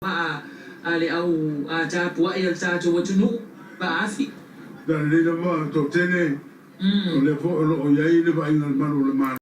Vaa a le au tapuai a le tatou atunuu, vaa afi. Pe a lelei lava toatele, o lea foi o lo o i ai le vaaiga a le malu o le Malo.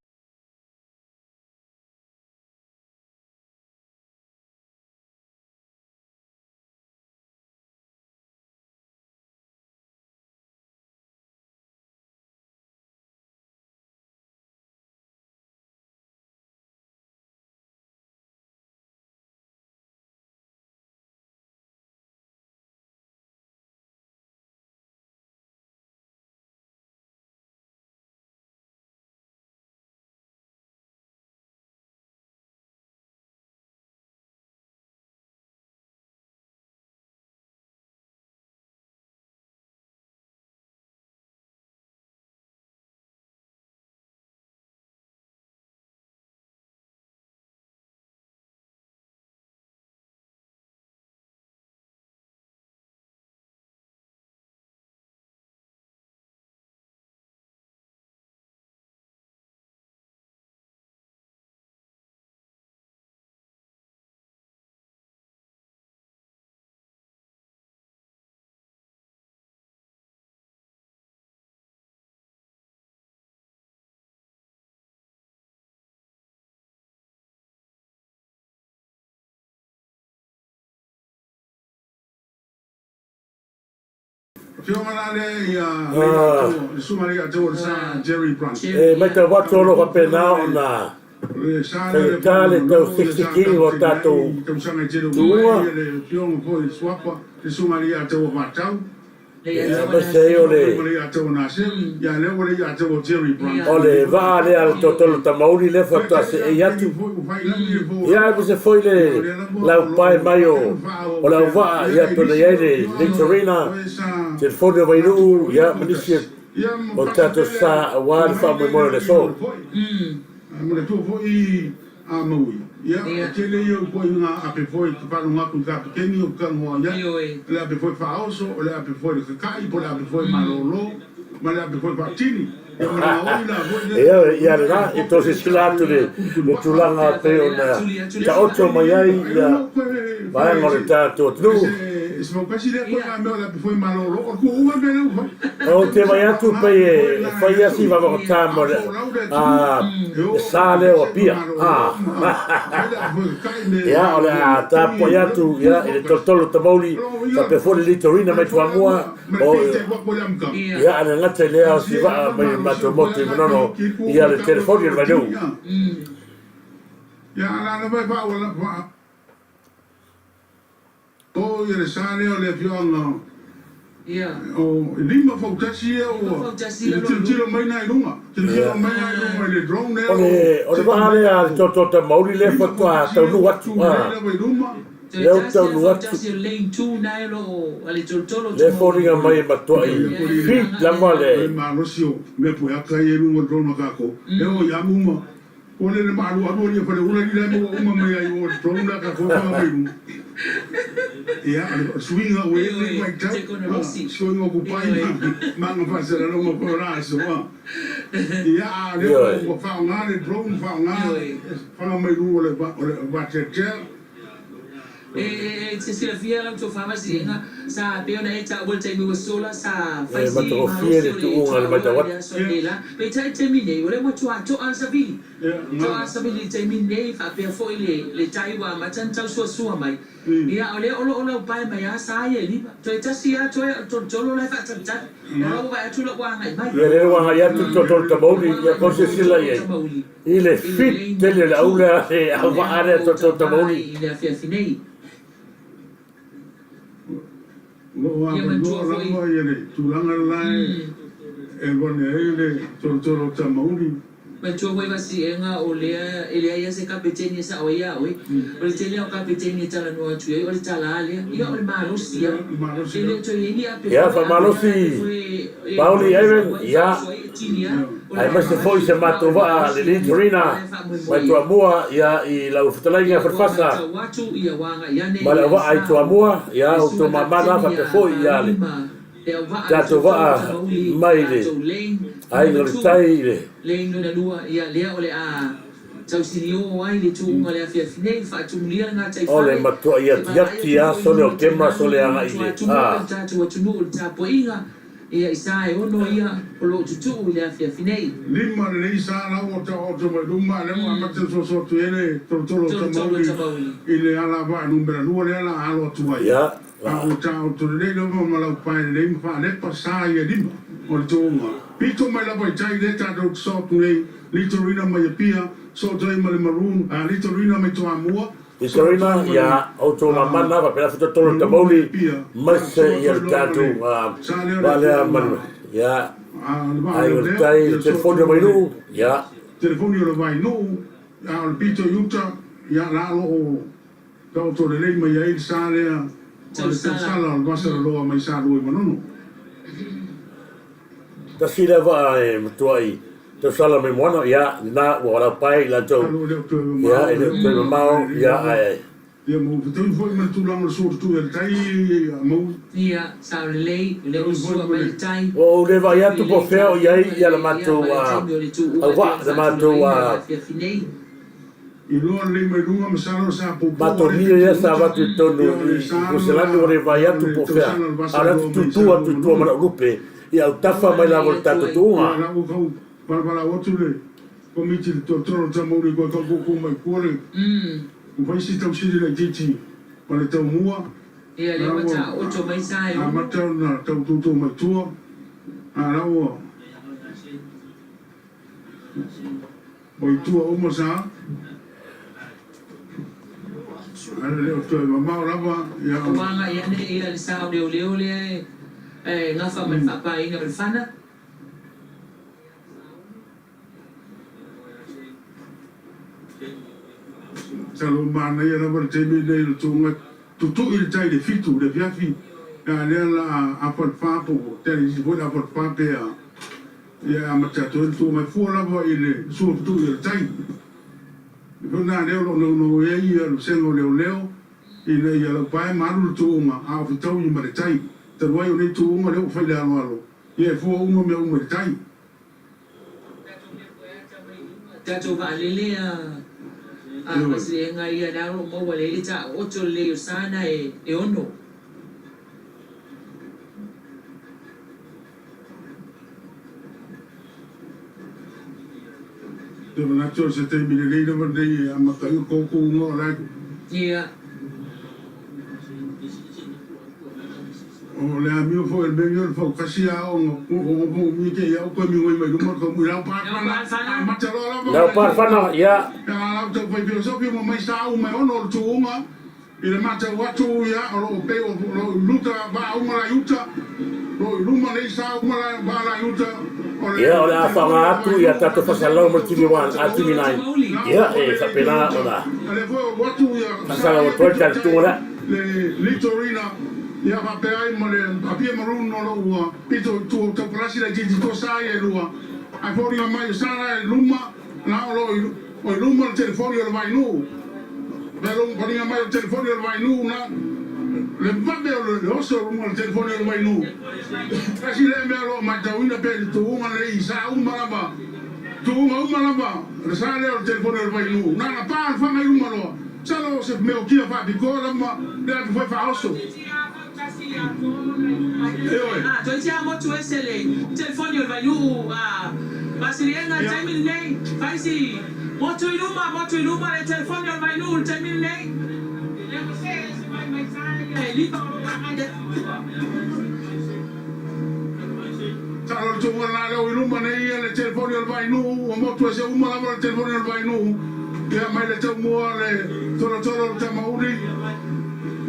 Afioga la lea ia Leiataua, le Susuga Leiataua le Sa Jerry Brunton. E matau atu o lo o faapena ona faigata le tau sikisikiga o tatou tuuga, aemaise ai o le o le vaa lea a le toatolu Tamauli lea faatoa seei atu, ia aemaise foi le laupae mai o o le auvaa ia pei ona i ai le Litorina, telefoni o Vainuu, ia ma nisi o tatou sa aua le faamoemoe o le aso. Manatua foi a Maui, ia, e tele ia o ituaiga ape foi ou te faalogo atu i kapeteni o talanoa i ai, o le ape foi faaoso, o le ape foi le kaka'i, po o le ape foi malolo, ma le ape foi faatini. Ia ma le gaoi la foi lea Ia, ia i lena, i le tou pope silasila atu i le tulituli le vaa. tulaga e pei ona Ia, taoto mai ai ai ia loa toe vaega o le fai tatou e atunuu. se se fautasi lea ituaiga mea o le ape foi malolo. O le tuuga le mea lea ua fai. Ou te vaai Sa atu faaaoga pei ape foi e la i fai lava aso si ia. vavagata A ma o le folau le atunuu, e le o sa lea o apese ma Apia. malolo ma fai le ape foi kaka'i me Ia, o le malolo a ai. Taimi tapuai e o le atu tuu ia, i le faatasi. tolotolo o Tamauli O lona uiga, faapea foi le Litorina o le mai foe Toamua, ma le o pite atu atu i le amataga. ia, a le gata i lea o si Taatia vaa lava mai le malosi o matou le foe motu i ae Manono, laitiiti atu ia le le tau e telefoni o le o le Vainuu. tini. Ia a la lava e faaauala o ia le sa lea o le afioaga o lima fautasi ia ua i le tilotilo mai na i luga, tilotilo Ia. mai na i luga i le drone lea O o lo o le, o le seki vaa mai lea a le tatou. tootoo Tamauli lea Lima faatoa fautasi lea taunuu ua atu, tulelei lava i luma. Toe lea ua tasi a taunuu atu. fautasi o le lane two na e lo o a le tolotolo Lea e Tamauli. foliga mai e E matuai fai Ia atu e alii le fit agai lava lea le o le malosi o mea pueaka ia i luga o le drone a tatou. E oo i Amu ma o le le maalualu alii o Faleula alii la e maua uma mai ai i o i le drone la a tatou e faga mai luga. Ia, o le suiga ua i ai lenei Ioe, vaitau, tekonolosi. suiga o kupai Ioe. ma agafaasalalouga foi o la aso. Ia, a o lea Ioe. ua faaaoga le drone, faaaoga Ioe. faga mai luga o le vateatea. E e te silafia lau tofa Masiega, sa pei ona e taua i le taimi ua sola, sa fai E si matagofie malosi le o le tuuga i le tuaola matau i le atu. aso analeila. Peitai i le taimi nei, o lea ua tuatoa le savili. Toa savili i le taimi nei, faapea foi le le tai ua amata ona tau suasua mai. Ia, o lea o lo o laupae mai lava sa ia e lima. Toe tasi lava toe o le tolotolo la e faatalitali. O la ua vaai atu la ua agai mai. Ia lea ua agai atu le toatolu Ua tamauli, ia agai kou mai le silasila tolotolo i ai tamauli i le i le fit lane tele o number le au two, lea le lea auvaa o lea lo o toatolu tauva tamauli. ai i le afiafi nei. O lo o Ia avanoa manatua foi, lava le tulaga la e vane ai le tolotolo o Tamauli. Manatua foi Vasiega o lea e leai lava se kapeteni e sao ai ia oe. O le tele lava o kapeteni e talanoa atu i ai o le tala lea. Ia o le malosi lava. Malosi E le o lava. toe i ai ni ape Ia foi, ape a le ape faamalosi foi e Pauli fau Ivan, ai, ia faaoso ai e tini lava. O le aemaise foi vaivai se a o matou le vaa le malosi lava Litorina lea e mai faamoemoe i ai. Toamua ia i lau fetalaiga Ia ua Falefasa matau atu, ia ua agai ane ma le ia le auvaa i sa o Toamua, ia le outou susuga mama na kapeteni faapea ia foi ia Pauli le ma le auvaa le tatou tolotolo vaa Tamauli mai le latou lane aiga number o le two, tai i le lane lona lua, ia lea o le a. Tausinio ai le tuuga le afiafi nei, faatumulia le O le gataifale, matuai e atiati vaavaai lava atu foi i sole o luga Kema tina ma sole agai i matua le atunuu o le tatou atunuu i le tapuaiga, ia i sa e ono ia o lo o tutuu i le afiafi nei. Lima lelei sa la ua taoto mai luma, lea ua amata ona soso atu i ai le tolotolo o Tolotolo Tamauli Tamauli. i le alavaa numera lua lea la alo atu ai. Ia, A ua taoto lelei lava ma laupae lelei ma faalepa sa ia lima o le tuuga. Pito mai lava i tai lea tatou te soo atu nei, Litorina mai Apia, soo atu ai ma le Maroon, Litorina mai Toamua, soo atu ai Litorina, ma le ia, outou mama na faapena foi tolotolo o Maroon mai Tamauli Apia, ma soo se atu ia ai le loa ma le tatou sa lea o le vaa lea afioaga ma le ia le vaa o Aiga i le leoleo, Tai, le ia soo atu telefoni ai o ma le Vainuu, ia. telefoni o le Vainuu, a o le pito i uta, ia la o lo o taoto lelei mai ai le sa lea o le Tausala. tausala o le vasaloloa mai Salua i Manono. Tasi lea vaa e matuai tausala mai Moana, ia, lena ua laupae i latou, Talo e le o toe ia, mamao, e le lea o toe ua mamao, lelei ia, lava. ae. Ia ma ua fetaui foi ma le tulaga o le suatutu e le tai mau. Ia, sao lelei, o lea ua Fetaui foi sua ma mai le le tai, Ua ou le vaai tui atu po o lelei fea o i ai tautuga ia le lelei, ia matou ma le taimi o le tuuga e pei auvaa, ona le matou faatulagaina le afiafi nei. Iloa lelei mai luga masalo sa poupou matou le mio pito ia i sa uta. avatu i tonu Ia o le i sa lena, Fuselani, ua le vaai ia o atu le po o fea, tausala o le a o le atu vasaloloa mai tutu Salua atu i tua ma Manono. lau lupe, ia autafa Ua mai lava agai o le atu tatou ai. tuuga. Ia la ua kau valavalau atu le komiti le tolotolo o Tamauli koe kau kuku mai kua le ua fai si tausili laitiiti ma le taumua. Ia, lea La ua ua taoto mai sa e ono. amata ona tau tutu mai tua, a la ua o i tua uma sa ale le o toe mamao lava ia o Ua agai ane ia le sao leoleo lea e gafa ma le faapaina o le fana. Talo manaia lava le taimi lenei o le tuuga tutui le tai i le 7 le afiafi, a lea la afa le fa po o tele isi foi le afa le fa pe a ia amata atu ai le tuuga e fua lava i le sua tutui o le tai. Le foi lena lea o lo o naunau ai ia le vasega o leoleo ina ia laupae ma alu le tuuga a o fetaui ma le tai. Talu ai o nei tuuga lea ua fai i le aloalo, ia e fua uma mea uma i le tai. Tatou vaalele a Ioe. Masilega ia lea o lo o maua lelei le taooto lelei o sana e ono. Te manatu o se taimi lelei lava lenei e amata ai o koukou o la Ia. O le amio foi o le mea o le faukasi a ona o mo mi te ia o koe mi ngoi mai luma ka mui lau Lau pāpana pālefana. a mata loa lava Lau ma le palefana, tuuga. ia. Ia lau tau fai filosofi ma mai sa uma e ono o le tuuga i le matau atu ia o lo o pei o lo o luta vaa uma la i uta lo i luma nei sa uma la vaa la i uta o le Ia, o le a telefoni faaaoga o le atu ia Vainuu tatou faatasi ai faasalalau ma ma le le tolotolo o TV1 a Tamauli Tolo TV9. Tamauli. la Ia, ua e lelei i faapena uta ona a lea foi o atu ia sa faasalau ia atu ai le pito i tatou tai tuuga lea. le Litorina ia faapea ai ma le Apia Maroon o lo ua pito i tua o taupalasi laitiiti tua sa ia e lua ae foliga mai o sa la i luma la o lo o i luma le telefoni o le Vainuu foliga mai o le telefoni o le Vainuu na le vave o le oso o luga o le telefoni o le Vainuu tasi lea mea o lo o matauina pea i le tuuga lenei i sa uma lava tuuga uma lava le sa lea o le telefoni o le Vainuu na na pa le faga i luma loa salo o se meokia faapitoa lava le atu foi faaoso ioe. Toeitiiti lava motu ese le telefoni o le Vainuu a Masiliega i le Ia taimi lenei. Faisi motu i luma, motu i luma le telefoni o le Vainuu i le taimi lenei. Lea ua see ese mai mai sa ia e liva o lo o agai atu i tua. Talo le tuuga la leo i luma nei ia le telefoni o le Vainuu ua motu ese uma lava le telefoni o le Vainuu ia mai le taumua le tolotolo o le Tamauli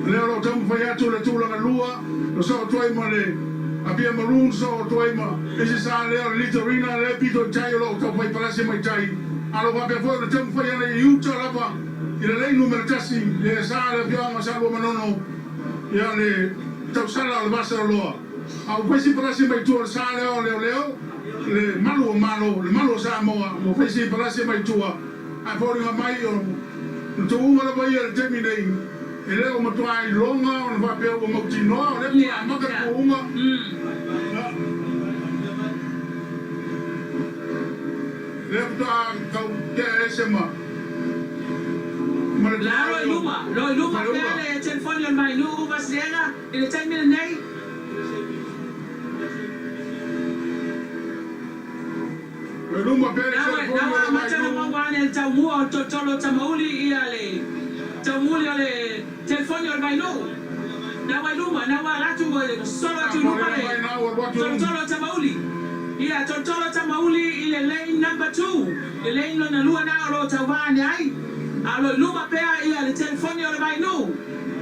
lea o lo o taumafai atu le tulaga lua o soo atu ai ma le Apia Maroon soo atu ai ma isi sa lea o le Litorina lea pito i tai o lo o taufai palasi mai tai a lo faapea foi ona taumafai ana i uta lava i le lei numera 1 le sa le afioaga o Salua Manono ia le tausala o le vasaloloa a ua faisi palasi mai tua o le sa lea o leoleo le malu o Malo le malu o Samoa ua faisi palasi mai tua ae foliga mai o le tuuga lava ia i le taimi nei e le o matua iloga ona faapea ua mautinoa o lea faatoa Ia, amata le ia. tuuga. Lea faatoa tau tea ese ma La alo i luma, lo i luma pea le telefoni o le Vainuu Vaasiliega i le taimi lenei. Lo i luma pea le Na ua telefoni na o ua le amata ona Vainuu. maua ane le taumua o le tolotolo o Tamauli ia le taumuli o le telefoni o le Vainuu. Na ua i luma, na ua ala atu ua sosolo A atu i po luma lea le mai na ua alu atu i luma. tolotolo o Tamauli. Ia tolotolo o Tamauli i le lane number 2, le lane lona lua na o lo o tauva ane ai. A o lo i luma pea ia le telefoni o le Vainuu.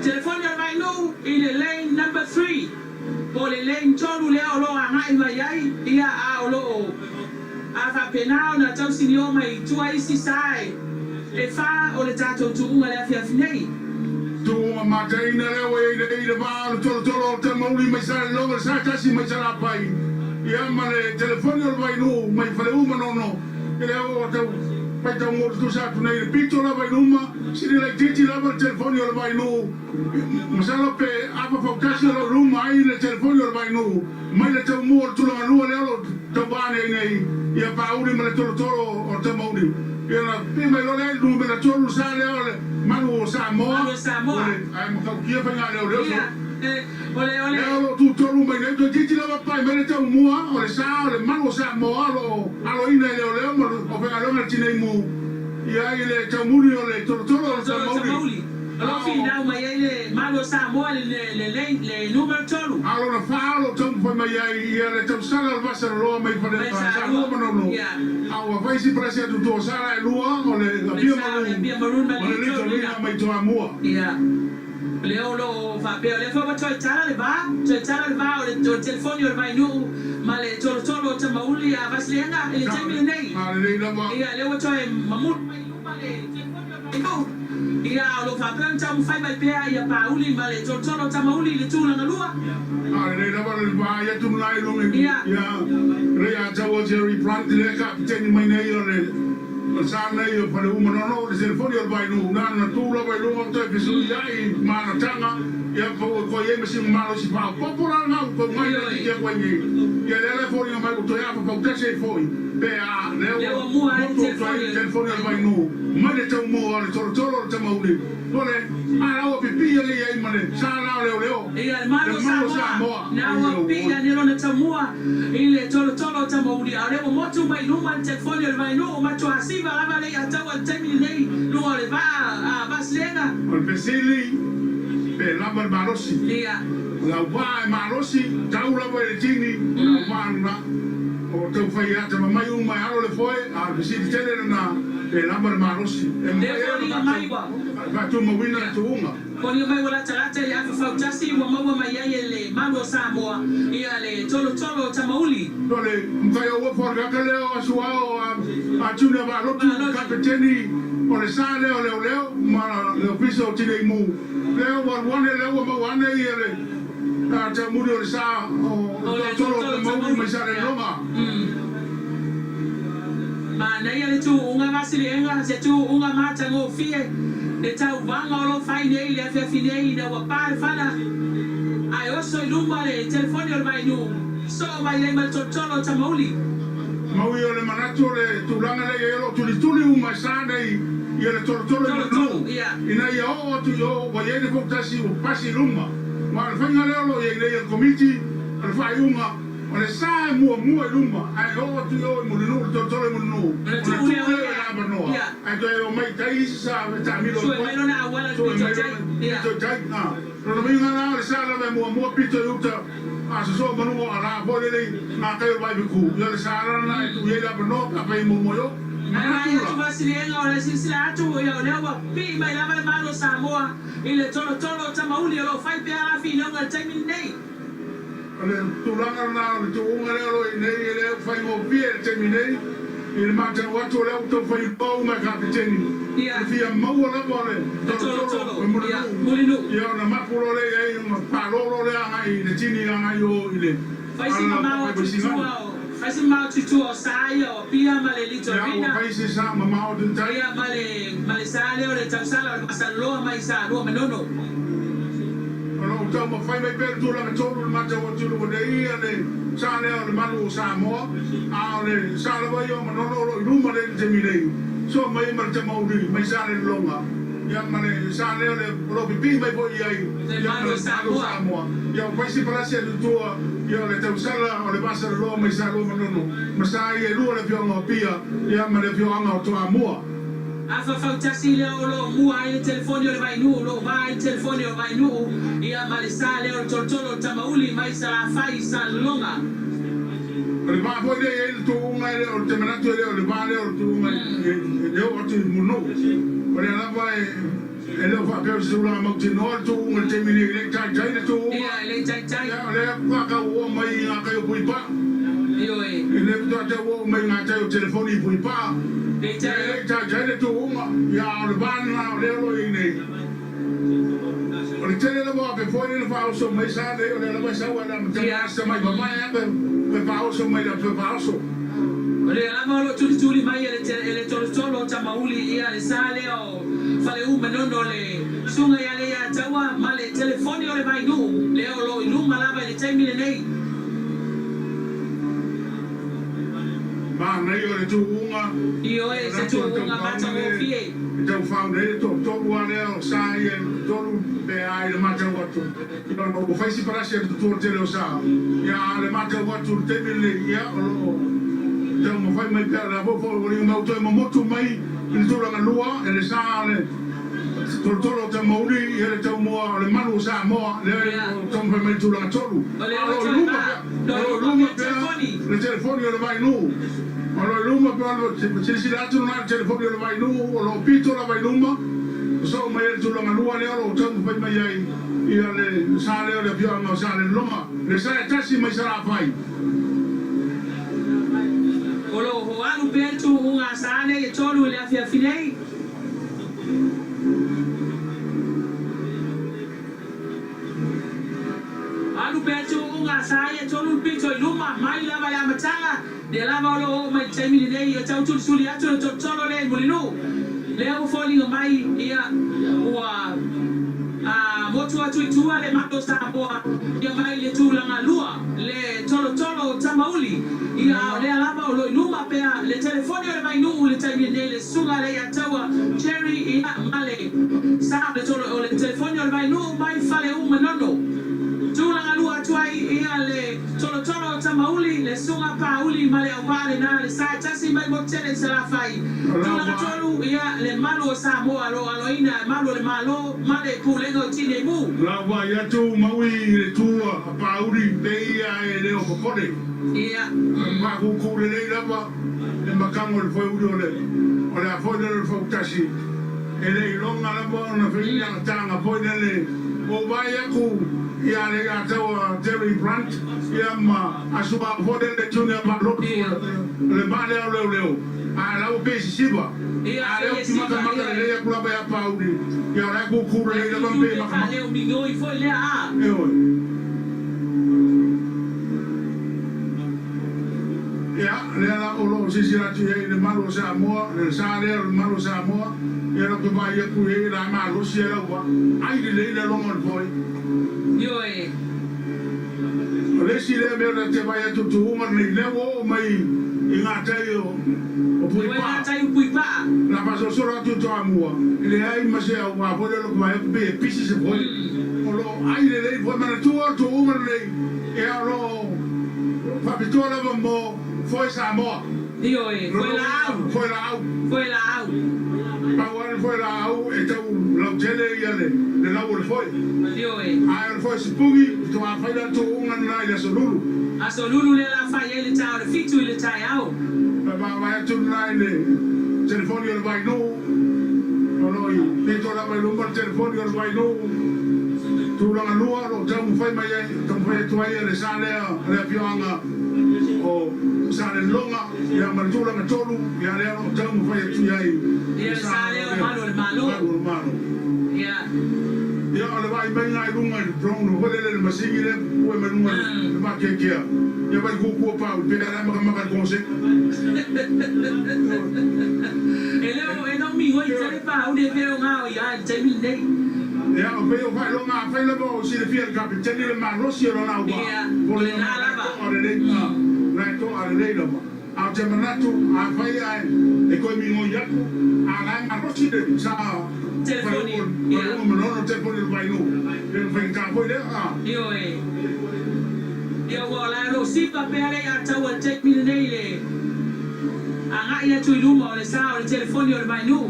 Telefoni o le Vainuu i le lane number 3. Po o le lane 3 lea o lo o agai mai ai, ia a o lo o a faapena ona tausinio mai i tua isi sa e fa o le tatou tuuga le afiafi nei. Tuuga mataina lea ua i ai nei le va o le tolotolo o Tamauli mai Salelologa, le Satasi mai Salafai, ia ma le telefoni o le Vainuu mai Faleu Manono, i lea ua tau faitau mo tutusa atu nei le pito lava i luma, sili laitiiti lava le telefoni o le Vainuu, masalo pe afa fautasi o lo o luma ai le telefoni o le Vainuu mai le taumua o le tulaga lua lea o lo o tauva nei nei ia Paauli ma le tolotolo o Tamauli. Ia na pii mai loa lea i le numera 3 sa lea o le Manu o Samoa. Manu o Samoa. O le ae matautia faiga leoleo so. Ia, o le, o le. Lea o lo o tutolu mai nei, toeitiiti lava pae mai le taumua o le sa o le Manu o Samoa o lo o aloina e leoleo ma le aufaigaluega a le Tinei Mu ia i le taumuli o le tolotolo o le Tolotolo o Tamauli. Tamauli. O lo o A o finau mai ai le Malu o Samoa i le, le, le, le numera 3. A lona fa o lo o taumafai mai ai ia le tausala o le Vasaloloa mai Mai Salua Salua. Manono. Ia. A ua fai si palasi atu tua sala e lua o le Le Apia sa o le Maroon Apia Maroon ma ma le le Litorina Litorina. mai Toamua. Ia. Le o lo o faapea, o lea foi ua toe tala le va, toe tala le va o le, o le telefoni o le Vainuu ma le tolotolo o Tamauli a Vaasiliega i le taimi lenei. A lelei lava. Ia, lea ua toe mamulu mai i luma le telefoni o le Vainuu. Ia, o lo o faapea ona taumafai mai pea ia Paauli ma le tolotolo o Tamauli i le tulaga lua. A lelei lava le va ia tunu lai luga Ia. ia le ia tau o Jerry Brandt le kapiteni mai nei o le o le sa nei o Faleu Manono le telefoni o le Vainuu na na tu lava i luga o toe fesui ai manataga ia po ko ia ma singa malo si pao popo la ngau ko ngai le Ioe. ki ko nei ia le le foli mai ko toe apa pau tasi ai foi pe a le Lea ua ua mua ai le motu toe telefoni o le telefoni o le Vainuu. Vainuu mai le tau mo o le tolotolo o le Tamauli o le a la ua pipi ia ai ma le sa la o leo leo Ia, le le Malu o Malu o Samoa, Samoa na ua pii ane lona taumua i le tolotolo o Tamauli. A o lea ua motu mai i luma le telefoni o le Vainuu, matua siva lava le iataua i le taimi lenei, luga o le vaa a Vaasiliega. O le fesili pe lava le malosi. Ia. O le auvaa e malosi, tau lava i le tini, o le auvaa lena. O tau fai ata mamai uma e alo le foe, a o le fesili tele lena, pe lava le malosi. E Lea mafai ai ona foliga mai ua. faatumauina le Ia. tuuga. Foliga mai ua latalata i le afa fautasi ua maua mai ai e le Malu o Samoa ia le tolotolo o Tamauli. O le matai o uafu o le kaka lea o Asuao a Junior Vaalotu, Vaalotu. kapeteni o le sa lea o leoleo ma le ofisa o Tinei Mu. Lea ua alu ane, lea ua maua ane ia le taumuli o le sa o O le le tolotolo o tolotolo o Tamauli mai Tamauli. Ia. Salelologa. Manaia le tuuga Vaasiliega, se tuuga matagofie, le tauvaga o lo o fai nei le afiafi nei ina ua pa le fala. Ae oso i luma le telefoni o le Vainuu, soo mai ai ma le tolotolo o Tamauli. Maui o le manatu o le tulaga lea i ai o lo o tulituli uma e sa nei ia le tolotolo i Tolotolo, manu ia. ina ia oo atu i o ua i ai le fautasi ua pasi i luma. Ma o le faiga lea o lo o i ai nei e le komiti o le faaiuga o le sa e muamua i luma ae oo atu i o i Mulinuu le tolotolo i Mulinuu Ona ona tuu tuu lea o lea o ia. le avanoa Ia. ae toe o mai tai isi sa e taamilo Sue atu mai ai. lona auala le Sue pito mai tai. lona Ia. pito tai. Lona uiga la o le sa lava e muamua pito i uta a sosoa manu o ala foi lelei ngā kai o le vaipiku. Ia o le sa lana e tuu i ai le avanoa pe a fai muamua i o. Ae Manatu vaai atu la. Vaasiliega o le silasila atu ia o lea ua pii mai lava le Malu o Samoa i le tolotolo o Tamauli o lo o fai pea la finauga i le taimi lenei. O le tulaga lena o le tuuga lea o lo o i nei e le faigofie i le taimi nei i le matau atu o lea ua taufai loa uma e kapeteni. Ia. Le fia maua lava o le Le tolotolo tolotolo, o ia, Mulinuu. Mulinuu. Ia ona mapu loa lea i ai ona palolo lea agai i le tini agai o i le Fai si ala mamao o atu i Vaisigano. tua o, fai si mamao atu i tua o sa ia o Apia ma le Ia ua Litorina. fai se sa mamao atu i tai. Ia ma le sa lea o le tausala o le Masaloloa mai Salua Manono. O lo o taumafai mai pea le tulaga tolu i le matau atu i luga nei ia le sa lea o le Malu o Samoa, a o le sa lava ia o Manono o lo o i luma nei i le taimi nei. Soa mai ma le Tamauli mai Salelologa. Ia ma le sa lea o le o lo o pipii mai foi i ai Le ia ma Malo le Malo Samoa. Samoa. Ia o faisi palasi a Lutua, ia o le tausala o le Vaasalaloa mai Saelua Manono, ma sa ia e lua le afioaga o Apia, ia ma le afioaga o Toamua. Afafautasi lea o lo o mua ai le telefoni o le Vainuu, o lo o va ai le telefoni o le Vainuu, ia ma le sa lea o le tolotolo o le Tamauli mai Salafai i Salelologa. O le va foi lea e i ai le tuuga e le o te manatu e le o le va lea o le tuuga e le oo atu i Mulinuu. O lea lava e e le o faapea o se tulaga mautinoa le tuuga i le taimi nei, e le i taitai le tuuga. Ia, e le i taitai. Ia, o lea faatoa tau oo mai i gatai o Puipaa. Ioe. E le faatoa tau oo mai i gatai o telefoni i Puipaa. Ia, Peitai e le i taitai le tuuga. Ia, a o le va lena o lea o lo o i ai nei. O le tele lava o ape foi lea na faaoso mai sa nei, o lea lava e sau lava i le amataga a si tamai vavae lava pe faaoso mai i le ape faaoso. O lea lava o lo o tulituli mai e le e le tolotolo Tamauli ia le sa lea o Faleu Manono le susuga ia Leiataua ma le telefoni o le Vainuu lea o lo o i luma lava i le taimi lenei. Manaia o le tuuga, Ioe, se manatu o le tuuga taufaoga lea matagofie. e taufao nei le toatolu lava lea o sa ia e tolu pe a i le matau atu ia ua fai si palasi a le tutua tele o sa ia a o le matau atu i le taimi lenei ia o lo o taumafai mai pea la foi foi ua liga mai ua toe momotu mai i le tulaga lua e le sa o le tolotolo o Tamauli ia le taumua o le malu o Samoa lea Ia, o taumafai mai i le tulaga tolu o lea a o ua lo o i toe luma va, pea lo o i lo o i luma luma pea le pea telefoni. le telefoni o le Vainuu o lo o i luma pea o le silasila atu lena i le telefoni o le Vainuu o lo o pito lava i luma sosoo mai ai le tulaga lua lea o lo o taumafai mai ai ia le sa lea o le afioaga o Salelologa le sa e tasi mai Salafai. O lo o ho'alu pea le tuuga a sa nei e tolu i le afiafi nei. Alu pea le tuuga a sa ia e tolu le pito i luma mai lava i le amataga, lea lava o lo o oo mai i le taimi lenei, ia tau sulisuli atu le tolotolo lea i Mulinuu. Lea ua foliga mai ia ua a motu atu i tua le Malo o Samoa ia mai le tulaga lua le tolotolo o Tamauli ia a o lea lava o lo i luma pea le telefoni o le Vainuu i le taimi lenei le Susuga Leiataua Jerry ia ma le sa o le tolo o le telefoni o le Vainuu mai Faleu Manono. Tulaga lua atu ai ia le tolotolo o Tamauli, le Susuga Paauli ma le auvaa lena le sa e tasi mai Motutele i Salafai. Tulaga tolu ia le malu o Samoa lo aloina e malu o le Malo ma le Pulega o Tineimu. La ua i atu maui i le tu a Paauli pei ia e le o popole. Ia. Ma kūkū lelei lava le makaga o le foeuli o le o le a foi lele o le fautasi e le iloga lava ona fai ni agataga foi lele ua ou vaai atu ia le Ataua Terry Brunt ia ma Asuā foi lele Junior Malolo o le vaa lea o leoleo a la ua pei e sisiva Ia, a lea pei ou e te siva, matamata ioe. lelei atu lava ia Paauli ia o la e kūkū Ae lelei lava ma tūtū pei e pe makamaka. faaleo migoi foi lea a. Ioe. Ia, lea la o lo o silasila atu i ai i le malu o Samoa, le sa lea o le malu o Samoa, ia lau te vaai atu i ai, la malosi ai lau vaa, ai lelei le aloga o le foe. Ioe. O le isi lea mea ta te vaai atu i tuuga lenei, lea ua oo mai i gatai o Ua i Puipaa. gatai o Puipaa. La faasolosolo atu i Toamua, e leai ma se auvaa foi lea o lo o vaai atu pei e pisi se foe. O lo o ai lelei le foe. Manatua o le tuuga lenei, ia o lo o faapitoa lava mo foe Samoa. Ioe, Lona foe uiga, laau. foe laau. Foe laau. Pau lava le foe laau e tau lautele ia le lau o le foe. Ioe. Ae o le foe sipugi, faatoa fai la tuuga lena i le aso lulu. Aso Lulu lea la fai ai le ta o le fitu i le taeao. E vaavaai atu lena i le telefoni o le Vainuu, o lo o i pito lava i luma le telefoni o le Vainuu, tulaga lua o lo o taumafai mai ai, taumafai atu ai le sa lea a le afioaga o Salelologa, ia ma le tulaga tolu, ia lea o lo o taumafai atu i ai Ia le le sa sa lea o lea Malu o le Malo. Malu o le Malo. Ia. Ia, o le vaai mai lena i luga i le drone foi lele, le masini lea e pue mai luga i le vakeakea, ia vai kuku o pau pe ala makamaka i le konseki. E le o e nau migoi tele pa uli e pea o ngā o ia i le taimi lenei. Ia, o pei o faailoga afai lava o silafia e le kapeteni le malosi o lona auvaa, Ia, po o le lenā la e lava. to'a lelei, la e to'a lelei lava. A ou te manatu, afai ae e toe migoi atu, a la e malosi le sa Telefoni, Faleula ia. Manono, telefoni o le Vainuu, e le faigata foi lea, a. Ioe. Ia ua o la e o lo o sipa pea le iataua i le taimi lenei le agai atu i luma o le sa o le telefoni o le Vainuu.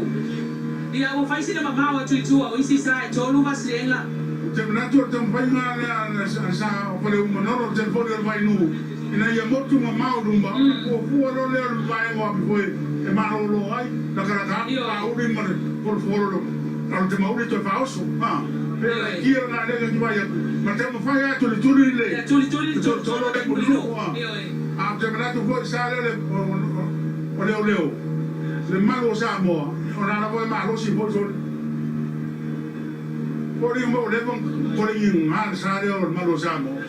Ia ua fai sina mamao atu i tua o isi sa e tolu vasilega. Ou te manatu o le taumafaiga lea a le sa o Faleu Manolo, le telefoni o le Vainuu, ina ia motu mamao i luma ona fuafua loa lea o le vaega o Apifoe e malolo ai, latalata atu Paauli ma le folofolo o le tamauli toe faaoso. A pei o le aikia lena lea e vaai atu, ma taumafai lava e tulituli le Ia tulituli le tolotolo tolotolo o le le mulinuu. mulinuu. A Ioe. A ou te manatu foi sa lea o leoleo le malu o Samoa, o la lava e malosi foi soli. Foliga mai ua leva ona kolegi le sa lea o le malu o Samoa.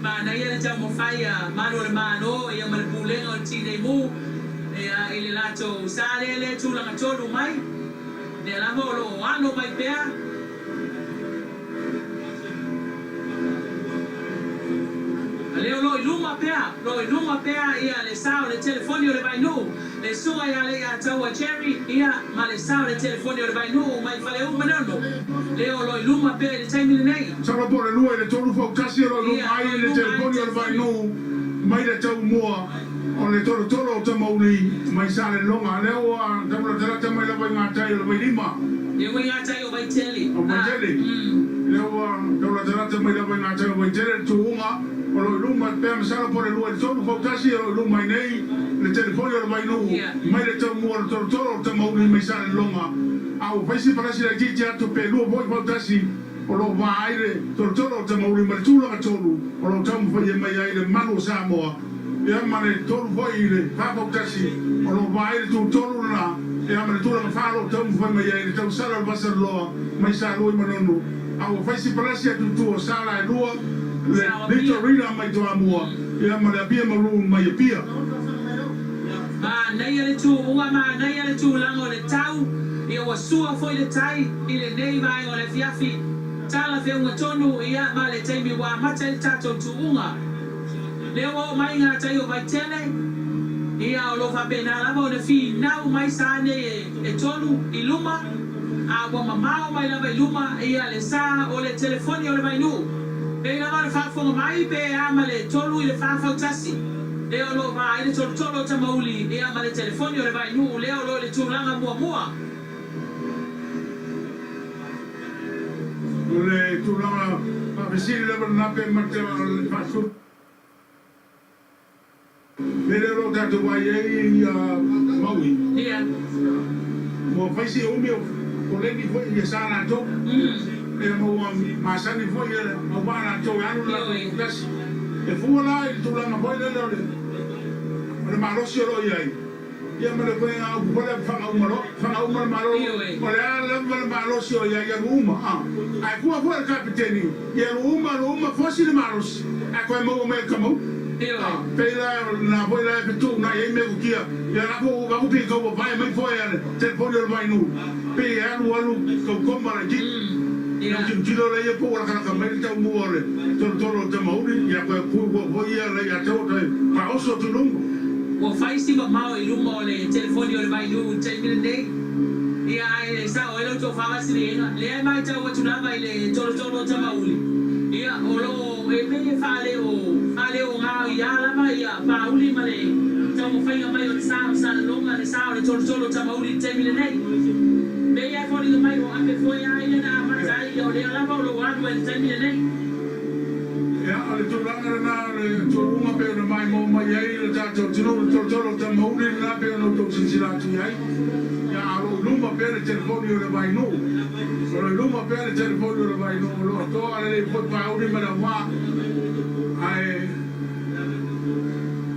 Manaia le taumafai a Malu o le Malo ia ma le Pulega o le Tinei Mu ia i le latou sa lea le tulaga tonu mai, lea lava o lo o alo mai pea. A lea o lo o i luma pea, lo o i luma pea ia le sa o le telefoni o le Vainuu, le susuga ia Leiataua Jerry, ia ma le sa o le telefoni o le Vainuu mai Faleu Manono, lea o lo o i luma pea i le taimi lenei. Masalo po o le lua i le tolu fautasi o lo o i luma Ia, ai lo o i le luma ai le telefoni o le telefoni. Vainuu mai le Taumua o le tolotolo o Tamauli mai Salelologa. Lea ua taumalatalata mai lava i gatai o le Vailima. Ia ua i gatai o Vaitele. O Vaitele. Lea ua taulatalata mai lava i gatai o Vaitele le tuuga o lo o i luma pea masalo po o le lua i le tolu fautasi o lo o i luma ai nei le telefoni o le Vainuu mai le Taumua o le tolotolo o Tamauli mai Salelologa. A ua fai si palasi laitiiti atu pe lua foi fautasi o lo o va ai le tolotolo o Tamauli ma le tulaga tolu o lo o taumafai mai ai le malu o Samoa, ia ma le tolu foi i le fa fautasi o lo o va ai le tu tolu lena, ia ma le tulaga fa o lo o taumafai mai ai le tausala o le Vasaloloa mai Salua i Manono. A ua fai si palasi atu i tua o sala e lua le Sa o Apia. Litorina mai Toamua, ia ma le Apia Maroon mai Apia. Manaia le tuuga, manaia le tulaga o le tau, ia ua sua foi le tai i lenei vaega o le afiafi. Tala feuga tonu, ia ma le taimi ua amata ai le tatou tuuga. Lea ua oo mai gatai o Vaitele, ia o lo o faapena lava ona finau mai sa nei e tolu i luma, a ua mamao mai lava i luma ia le sa o le telefoni o le Vainuu. Pei lava ona faafofoga mai pe a ma le tolu i le fa fautasi. Lea o lo o va ai le tolotolo o Tamauli ia ma le telefoni o le Vainuu lea o lo o i le tulaga muamua. O le tulaga faafesili lava lena pe mata o le faasolo mea lea o lo o tatou vaai ai Maui. Ua fai si umi o koleni foi ia sa latou. Ia ma ua masani foi ia au vaa latou e alu le latou fautasi. E fua la i le tulaga foi lele o le malosi o lo o i ai. Ia ma le koe upu foi lea faga uma loa, faga uma le malo, o le a lava le malosi o i ai, alu uma. Ae fua foi le kapiteni, ia alu uma, alu uma, fosi le malosi, ae toe maua mai e le tamauli. Pei la na foi la e fetuunai ai mea kutia, ia la foi ua vaku pei tau vavae mai foe a le telefoni o le Vainuu, pei e alu alu taukoma laitiiti. Ia tilotilo lea ia po ua lakalaka mai le taumua o le tolotolo o le tamauli, ia toe pui ua foi ia le ia tau toe faaoso atu i luma. Ua fai si mamao i luma o le telefoni o le Vainuu i le taimi lenei. Ia ae sao ai la outou faavasiliga, lea e matau atu lava i le tolotolo o Tamauli, ia o lo o e pei e faaleo faaleogaoia lava ia Paauli ma le taumafaiga mai o le sa o Salelologa, le sa o le tolotolo o Tamauli i le taimi lenei. Pei lava e foliga mai o ape foe a ia na amata ai, ia o lea lava o lo o alu ai i le taimi lenei. Ia, o le tulaga lena o le tuuga pei ona maimoa mai ai le tatou atunuu, le tolotolo o Tamauli lena pei ona outou silasila atu i ai. Ia, a o lo o i luma pea le telefoni o le Vainuu. O lo o i luma pea le telefoni o le Vainuu, o lo o toa lelei foi Paauli ma le auvaa. Ae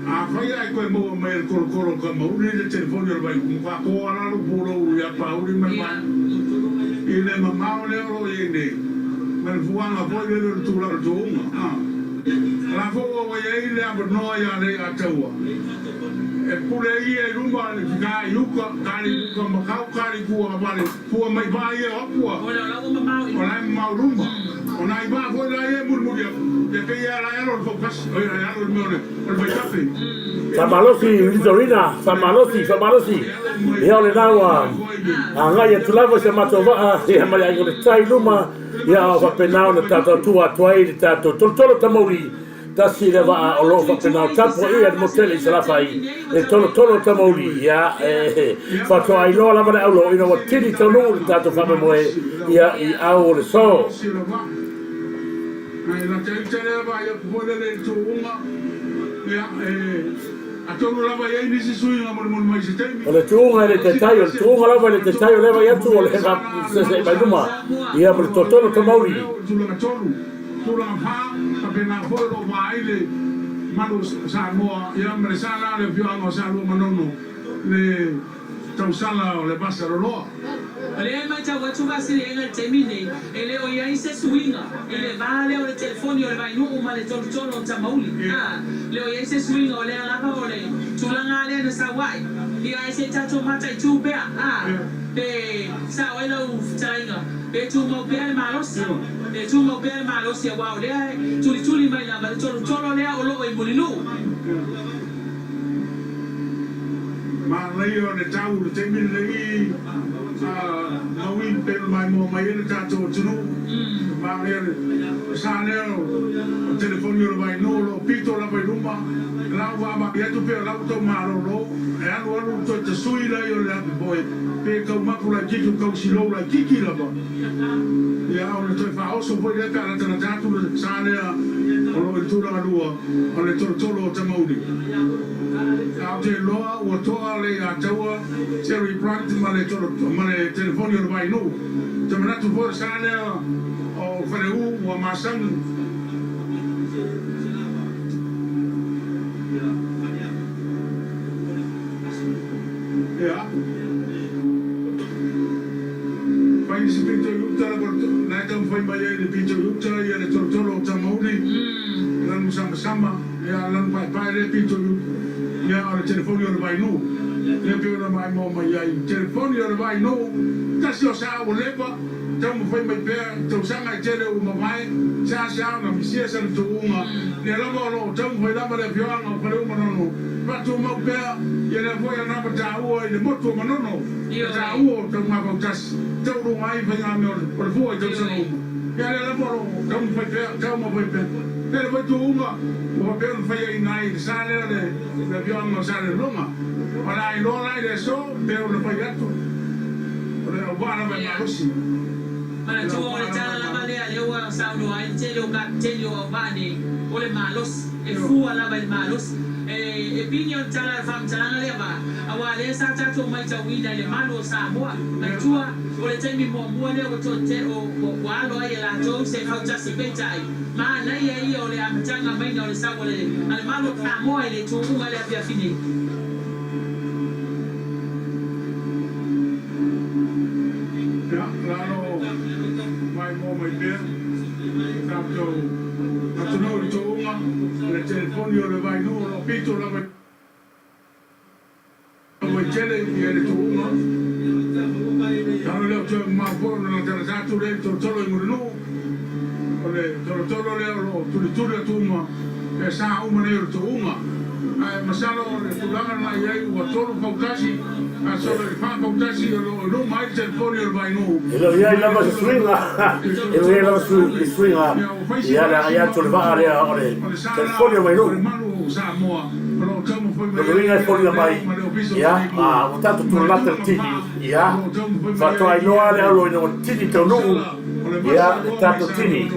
afai ae toe maua mai e le tolotolo o Tamauli le telefoni o le Vainuu, matua toa la lou pulou ia Paauli ma le Vainuu i le mamao lea o lo o i ai nei, ma le fuaga foi lele o le tulaga o le tuuga. La foi ua i ai le avanoa ia Leiataua E pule ia i luma le fika i uka, kali uka makau, kali kua vale, fua mai vaa ia o apua. O le la ua mamao i O la e mamao i luma. O nai vaa foi la ia e mulimuli atu, ia pei ia la e alo le fautasi, oi e alo le mea o le o le vaitafe. Faamalosi Litorina, faamalosi, faamalosi. Ia o lena ua agai atu lava i sa matou vaa, ia ma le aiga o le tai i luma, ia o faapena ona tatou tua atu ai i le tatou tolotolo tamauli. Tasi lea vaa o lo o faapena o tapuaia le motu tele i Salafai, le tolotolo o Tamauli, ia, e faatoa iloa lava le aulo ina ua tini taunuu le tatou faamoemoe, ia, i au o le so. O le tuuga e le taitai, o le tuuga lava e le taitai, o lea vaai atu o le sese'i mai luma, ia, ma le tolotolo o Tamauli. Tulaga fa, faapena foi o lo o vaai le malu o Samoa ia ma le sala a le afioaga o Salua Manono le tausala o le vasa loloa. O lea e matau atu Vaasiliega i le taimi nei, e le o i ai se suiga i le va lea o le telefoni o le Vainuu ma le tolotolo o Tamauli. A le o i ai se suiga o lea lava o le tulaga lea na sau ai. Ia ae se i tatou mataitu pea, a pe sao ai lau fetalaiga, pe tumau pea le malosi. E tumau pea le malosi aua o lea e tulituli mai lava le tolotolo lea o lo o i Mulinuu. Manaia o le tau i le taimi lenei a Maui pei ona maimoa mai ai le tatou atunuu. Manaia le sa lea o telefoni o le Vainuu o lo o pito lava i luma. La ua vaavaai atu pei o la ua tau malolo e alu alu toe tasui laia o le ape foe pe tau mapu laitiiti o tau silou laitiiti lava. Ia, ona toe faaoso foi lea pe a latalata atu le sa lea o lo o i le tulaga lua o le tolotolo o Tamauli. Ae ou te iloa ua toa le ia taua Terry Brunt ma le ma le telefoni o le Vainuu. Ou te manatu foi o le sa lea o Faleu ua masani. Ia. Fai nisi pito i uta lava la e taumafai mai ai le pito i uta ia le tolotolo o Tamauli lanu samasama ia lanu paepae lea pito i uta ia o le telefoni o le Vainuu lea pei ona maimoa mai ai telefoni o le Vainuu tasi o sa ua leva taumafai mai pea i tausaga e tele ua mavae seasea ona misia sana tuuga lea lava o lo o taumafai lava le afioaga o Faleumanono faatumau pea ia lea foi anava taua i le motu o Manono. E taua o Taugafautasi, taualuga ai faigamea o le fua i tausaga uma. Ia lea lava o lo o taumafai pea, taumafai pea. Ia le foi tuuga ua faapea ona fai ai nai le sa lea le le afioaga o Salelologa. O le a iloa la i le aso pe ona fai atu o le auvaa lava e malosi. O le Manatua o le tala lava lea lea ua saunoa ai le tele o kapiteni o auvaa nei, o le malosi. E fua lava i le malosi. E pine o le tala o le faamatalaga lea va, aua lea sa tatou maitauina i le malu o Samoa. Manatua, o le taimi muamua lea ua toe ua alo ai e latou se fautasi peitai, manaia ia o le amataga maina o le sau a le malu o Samoa i le tuuga i le afiafi nei. Ia, lalo maimoa mai pea tatou atunuu i le tuuga, le telefoni o le Vainuu o lo o pito lava i Vaitele ia le tuuga. Talu lea o toe mamao foi ona latalata atu lea i le tolotolo i Mulinuu, o le tolotolo lea o lo o tulituli atu uma e sa uma nei o le tuuga. Ae masalo o le tulaga lena i ai ua tolu fautasi a solo i le fa fautasi o lo o i luma ai le telefoni o le Vainuu E le o i ai mai le lava se tulaga suiga, e le o i ai lava se suiga ia le agai atu o le vaa lea o le telefoni o Vainuu. O le uiga e foliga mai, ia, ua tatou tulalata le tini, ia, faatoa iloa le auloina ua tini taunuu, ia, le tatou tini.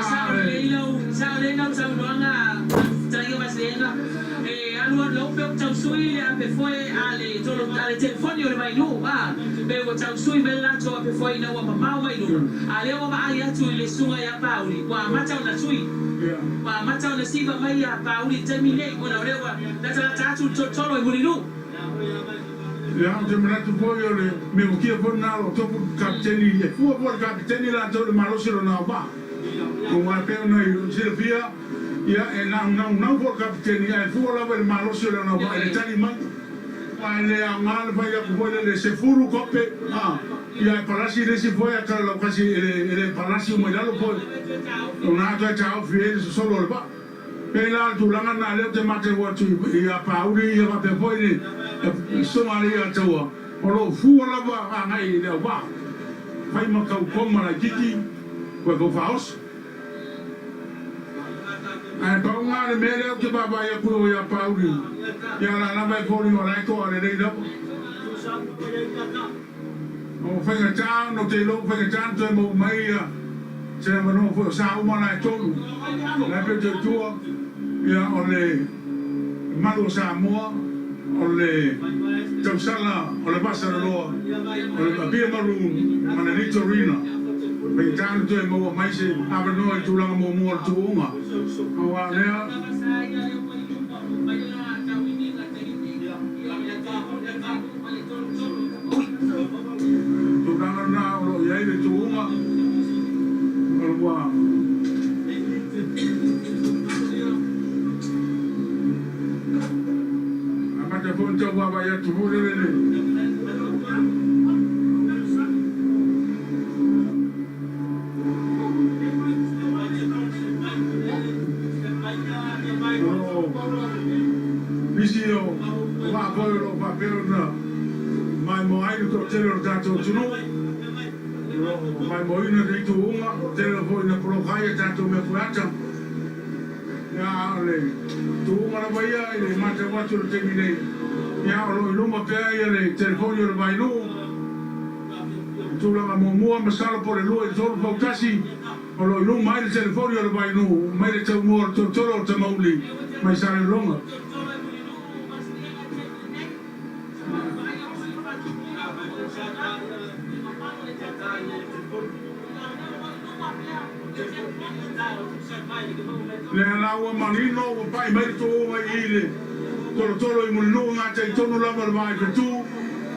Sao lelei lau sao lelei lau saunoaga Fetalaiga Vaselega e alu alu lau pe ua tau sui le ape foe a le tolo a le telefoni o le Vainuu a pe ua tau sui mai le latou ape foe ina ua mamao mai luga a lea ua vaai atu i le susuga ia Pauli ua amata ona sui ua amata ona siva mai ia Pauli i le taimi nei ona o lea ua latalata atu le tolotolo i Mulinuu. Ia, ou te manatu foi o le mea vokia foi lena o lo o tofu le kapiteni, e fua foi le kapiteni latou i le malosi o lona auvaa. Aua e pei ona silafia, ia, e naunau foi le kapiteni ae fua lava i le malosi o lana auvaa i le tali mai. Aua e le aoga le fai atu foi lele e sefulu kope, a, ia ae palasi le isi foi ae talalaukasi e le palasi uma i lalo foi, ona toe taofi ai le sosolo o le vaa. Pei la o le tulaga lena lea ou te matau atu ia Pauli ia faapea foi le Susuga a le ia Taua o lo o fua lava agai i le auvaa fai ma tau koma laititi toe tau faaoso. Ae pau lena le mea lea ou te vaavaai atu i o ia Pauli ia la lava e foliga o la e toa lelei lava. O faigata ona ou te iloa ua faigata ona toe maua mai ia se avanoa foi o sa uma la e tolu la e pei toe tua ia o le malu o Samoa o le tausala o le Vasaloloa o le Apia Maroon ma le Litorina. Faigata ona toe maua mai se avanoa i tulaga muamua o le tuuga aua o lea Tulaga lena o lo o i ai le tuuga o le ua amata foi ona tau vaavaai atu foi lele le O lo o nisi o vaa foi o lo o faapea ona maimoa ai le toatele o le tatou atunuu, o lo o maimoaina lenei tuuga, o le tele foi ina poloka ai a tatou mea fueata. Ia, a o le tuuga lava ia i le matau atu i le taimi nei, ia, o lo o i luma pea ia le telefoni o le Vainuu, i tulaga muamua, masalo po o le lua i le tolu fautasi. O lo o i luma ai le telefoni o le Vainuu mai le taumua o le tolotolo o le Tamauli mai Salelologa. Lea la ua manino ua pai mai le tuuga i i le tolotolo i Mulinuu i gatai tonu lava o le Vaaifetu,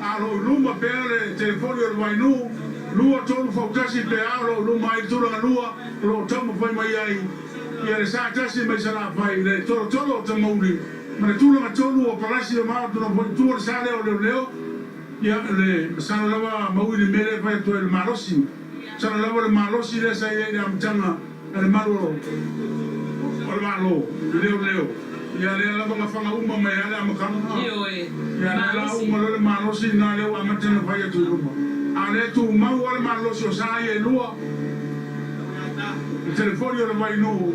a o lo o i luma pea le telefoni o le Vainuu. Lua, tolu, fautasi pe a o lo o luma ai le tulaga lua o lo o taumafai mai ai ia le sa tasi mai Salafai i le tolotolo o Tamauli ma le tulaga tolu o Palasi o Maotu na foi i tua le sa lea o Leoleo ia le masalo lava Maui le mea lea e fai atu ai le malosi masalo lava le malosi lea sa i ai i le amataga a le malu o le Malo i Leoleo ia lea lava na faga uma mai ai le amataga Ioe, ia lea la malosi. uma loa le malosi lena lea ua amata ona fai atu i luma a o lea e tumau lava le malosi o sa ia e lua le telefoni o le Vainuu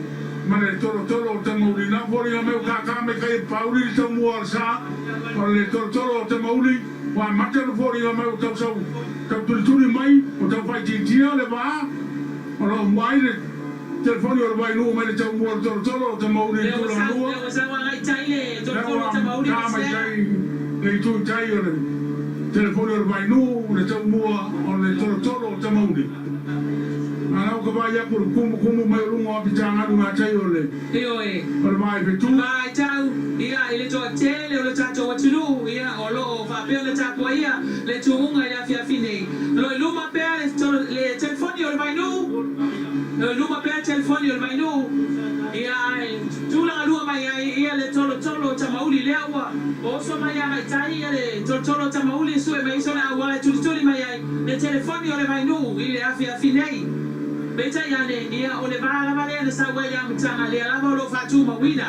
ma le tolotolo o Tamauli na foliga mai ua kākā mai kai e Pauli le taumua o le sa o le tolotolo o Tamauli ua amata ona foliga mai ua tau sau tau tulituli mai ua tau faaitiitia le va O lo o mai le telefoni o le Vainuu mai le taumua o le tolotolo o Tamauli i le Lea ua tulaga sau, lua. lea ua sau agai i tai le Lea tolotolo ua o Tamauli ta ma mai Sea. tai le itu i tai o le telefoni o le Vainuu le taumua o le tolotolo o Tamauli. A la ua ka vaai atu i le kumukumu mai o luga o apitagalu i gatai o le Ioe. o le Vaaifetu. Vaitau, ia, i le toatele o le tatou atunuu, ia, o lo o faapea ona tapuaia le tuuga i le afiafi nei. O lo o i luma pea le, le telefoni o le Vainuu, o lo o i luma pea le telefoni o le Vainuu, ia, ae tulaga lua mai ai, ia, le tolotolo o Tamauli, lea ua oso mai agai tai, ia, le tolotolo o Tamauli e sue mai ai sona auala e tulituli mai ai le telefoni o le Vainuu i le afiafi nei. Peitai ane, ia, o le va lava lea na sau ai i le amataga, lea lava o lo o faatumauina.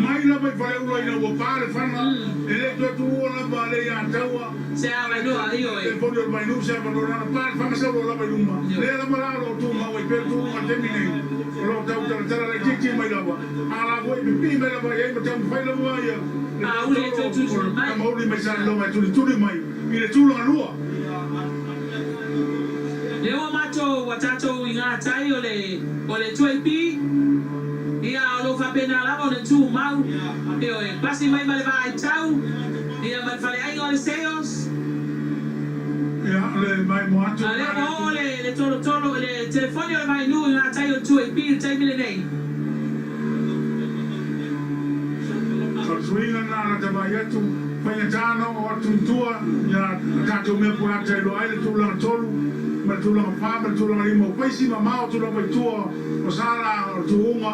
Mai lava i Faleula ina ua pa le fana, e le toe tuua lava le ia Taua Se ma le avanoa, ioe. telefoni o le Vainuu se avanoa lana pa le fana sau loa lava i luma. Lea lava la o lo o tumau ai pea le tuuga i le taimi nei, o lo o tau talatala laitiiti mai lava, a la foi e pipii mai lava i ai ma taumafai lava ia le Auli e toe tolotolo o tulituli le mai. Tamauli mai Salelologa e tulituli mai i le tulaga lua. Lea ua matou, ua tatou i gatai o le, o le 2AP, ia, o lo o faapena lava ona tumau, ioe, pasi mai ma le vaitau, ia, ma le faleaiga o le Sales. Ia, o le maimoa atu A lena lea a le ua oo atunuu. le, le tolotolo, le telefoni o le Vainuu i gatai o le 2AP i le taimi lenei. O le suiga lena a lata vaai atu. Faigata ona oo atu i tua ia tatou mea pulata e iloa ai le tulaga tolu ma le tulaga fa ma le tulaga lima. Ua fai si mamao atu lava i tua o sa la o le tuuga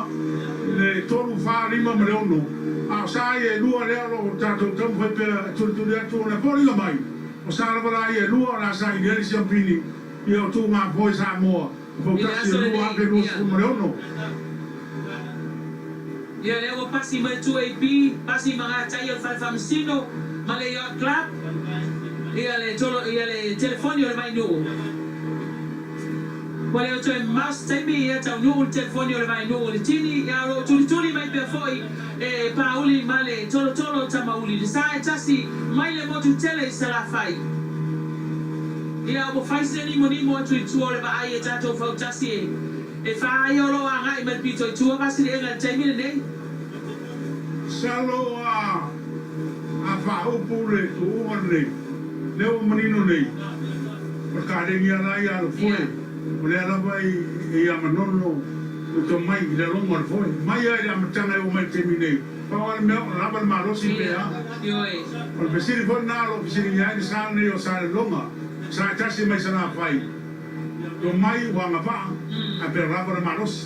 i le tolu, fa, lima ma le ono. A o sa ia e lua lea o lo o tatou taumafai pea e tulituli atu ona e foliga mai o sa lava la ia e lua o le a saili ai le siampini ia o tuuga foe Samoa o I le fautasi aso e lenei, ia. 2026. Ia, lea ua pasi mai le 2AP, pasi ma gatai o le Fale Faamasino ma le Yacht Club, ia le tolo, ia le telefoni o le Vainuu. Ua le o toe mamao se taimi, ia taunuu le telefoni o le Vainuu i le tini, ia o lo o tulituli mai pea foi e Paauli ma le Tolotolo o Tamauli le sa e tasi mai le motu tele i Salafai. Ia, ua fai sina nimonimo atu i tua o le vaai e tatou fautasi e. E fa ia o lo o agai mai le pito i tua Vasiliega i le taimi lenei. Masalo a a faaupu le tuuga lenei, lea ua manino nei, o le kaleni a la ia Alofoe, o lea lava e ia Manono le tomai i le aloga o le foe. Mai a i le amataga e oo mai i le taimi nei, pau a le mea o lava le malosi pe a. O le fesili foi lena o lo o fesiligia ai le sa lenei o Salelologa, sa e tasi mai Salafai. Tomai ua agavaa, ae pea lava le malosi,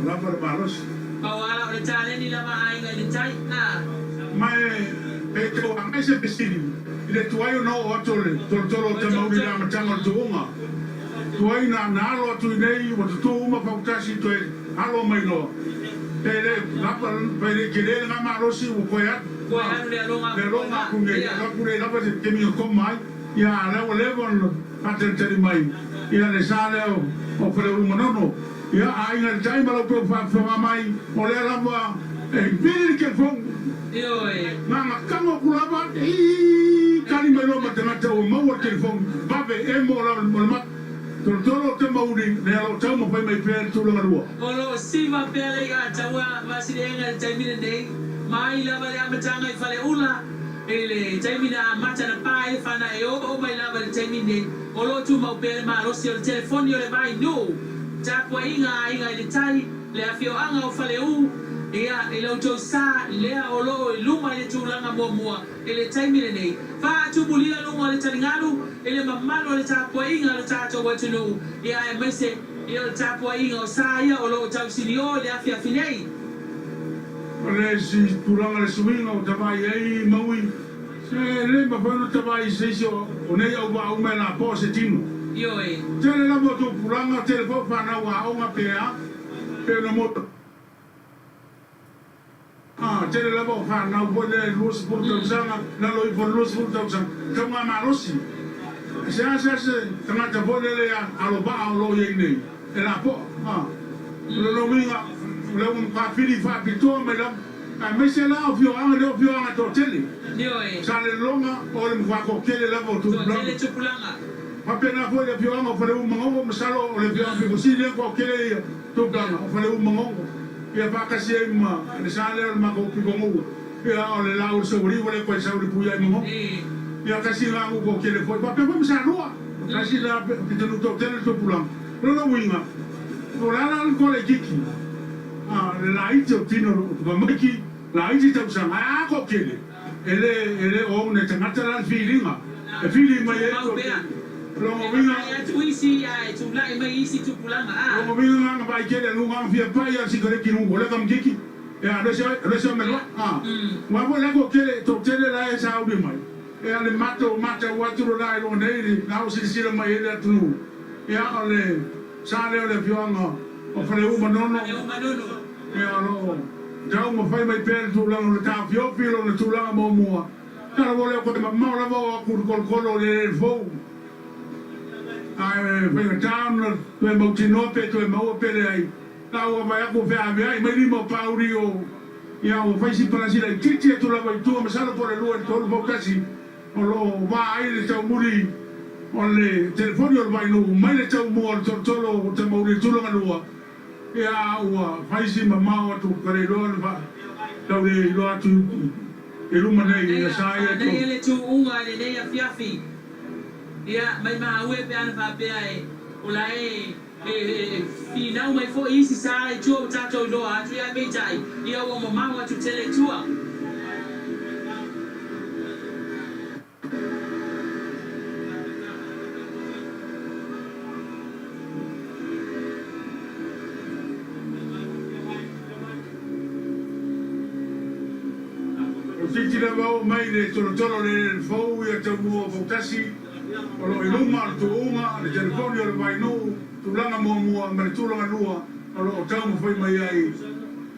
lava le malosi. Pau ala o le taleni lava aiga i le tai, a. Ma e pe tau agai se fesili i le tuai ona oo atu o le tolotolo o Tamauli i le amataga o le tuuga. Tuai na na alo atu i nei ua tutū uma fautasi toe alo mai loa. Pe le lava pe le tele lena malosi ua koe atu Koe alu le aloga le aku koe aloga va, aku nei ia. alo aku le lava se temi e koma ai. Ia lea ua leva ona faatalitali mai ia le sa lea o Faleulu Manono. Ia aiga i le tai ma la outou faafofoga mai, o lea lava e vili le telefoni. Ioe. Na ona tago atu lava, ii, tali mai loa ma le tagata ua maua le telefoni, vave emo la o le mata. Tolotolo o Tamauli, lea o lo o taumafai mai pea i le tulaga lua. O lo o siva pea le i'a taua Vasiliega i le taimi lenei, mai lava le amataga i Faleula i le taimi na amata na pa ai le fana e oo mai lava i le taimi lenei, o lo o tumau pea le malosi o le telefoni o le Vainuu, tapuaiga a aiga i le tai, le afioaga o Faleu, ia, i la outou sa lea o lo o i luma i le tulaga muamua i le taimi lenei. Faatumulia luga o le taligalu i le mamalu o le tapuaiga a lo tatou atunuu, ia, aemaise ia o le tapuaiga o sa ia o lo o tausilio i le afiafi nei. O le isi tulaga le suiga ua tavai ai Maui, se le mafai ona tavai i se isi o nei auvaa uma e lapoa se tino. Ioe. Tele lava o tupulaga, tele foi o fanau aoga pe a, pe ona mo. A, tele lava o fanau foi lea i le 20 tausaga, lalo ifo o le 20 tausaga, tauga malosi. E seasea se tagata foi lele alovaa o lo o i ai nei, e lapoa. A, o lona uiga, o lea ua matua fili faapitoa mai lava, aemaise la o afioaga, le o afioaga e toatele. Ioe. Salelologa, o le matua toatele lava o tupulaga. Toatele tupulaga. Faapena foi le afioaga o Faleu-Magogo, masalo o le afioaga pito sili lea ona toatele ia tupulaga o Faleu-Magogo, ia faatasi ai ma le sa lea o le matou pitonuu, ia o le laau o le Saualiu ua le toe sau i le puia i Magogo. Ia tasi la nuu toatele foi, faapea foi ma Salua, tasi la pitonuu toatele le tupulaga. O lona uiga, o le a la le toa laitiiti, a, le laiti o tino o tamaiti, laiti tausaga, ae a toatele, E le, e le o ona tagata la le filiga e fili mai ai Tumau to pea. Lona E uiga, vaai atu isi ae tulai mai isi tupulaga a. lona uiga nga vaai tele nu nga fia pai a sikareti nu o le kamikiki e a rese rese me loa a wa foi la ko tele to tele la e sauni mai e a le mato mata o atu lo la e lo nei na o silasila mai e le atunuu ia o le sa lea o le afioaga o Faleu Manono Faleu Manono. Ia o lo o taumafai mai pea le tulaga o le taofiofi i lona tulaga muamua. Tala ua le o koe mamao lava o aku i le kolokolo o le eleele fou. Ae faigata ona toe mautinoa pe toe maua pe leai. La ua vaai atu ua feaveai mai lima o Pauli o ia ua fai si palasi laitiiti atu lava i tua masalo po o le lua i le tolu fautasi o lo o va ai le taumuli o le telefoni o le Vainuu mai le taumua o le tolotolo o Tamauli i le tulaga lua. Ia ua fai si mamao atu ka le iloa na tau le iloa atu i luma nei ina Manaia, sa ia to. manaia le tuuga i lenei afiafi. Ia, maimau e pe ana faapea e o la e e e finau mai foi isi sa i tua ua tatou iloa atu, ia ae peitai, ia ua mamao atu tele i tua. Toeitiiti lava oo mai le tolotolo o le eleele fou ia taumua o Fautasi o lo o i luma o le tuuga, le telefoni o le vainuu, tulaga muamua ma le tulaga lua o lo o taumafai mai ai